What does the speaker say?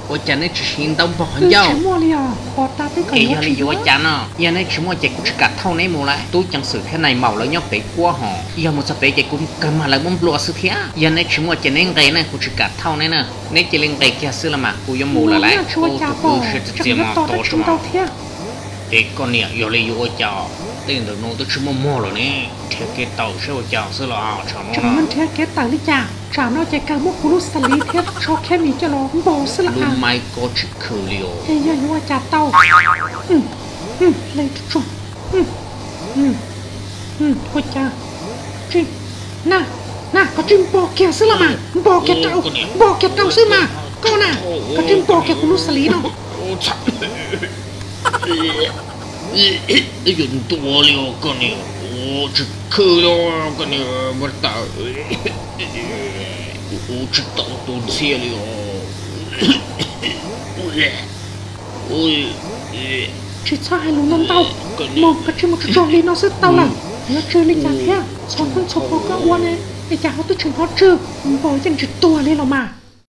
Ua cas neb tsis siv ntaub npog qhov ncauj? Es yog li yuav ua cas no? Yog neb tsis muaj ces kuv tsis kam thauj neb mus lawm. Tub ceev xwm thiab nais maum lawv nyob pem kuab hos, yog mus txog pem ces kuv kawg mag lawv muab nplua xwb thiab. Yog neb tsis muaj ces neb nqes na, kuv tsis kam thauj neb na. Neb cia li nqes kiag xwb los mas kuv yuav mus lawm lauj. Tus kwv siab txias txias mas tau thiab. Es koj niam, yog li yuav ua cas? Tej ntawm no twb tsis muaj muag lawm ne. Nrhiav kev tawm saib ua cas xwb los? Tseem nrhiav kev tawm li cas? Tsam no ces kawg muab kuv lub xas liv thiab tsho khab mis coj los npog xwb lawm. Lub maib ko tsis khw li os. Es yog yuav ua cas tau? Ua cas? Na, na, koj tsis npog kiag xwb los mas, npog kiag rau, npog kiag rau xwb mas, koj na, koj tsis npog kiag kuv lub xas liv no. Yuav ntua li os koj niam, tsis khw li koj niam, muab tawm, kuv ua tsis tau tus ntxhiab li os. Tsis txhob hais lus no ntau, mus koj tsis mus tsuag tsuag li no xwb tau lawm. Yuav tsw li cas thiab, txhua hnub txhua hmo koj ua ne, es cas ho twb tseem ho tsw, npog yeej tsis tuag li los mas.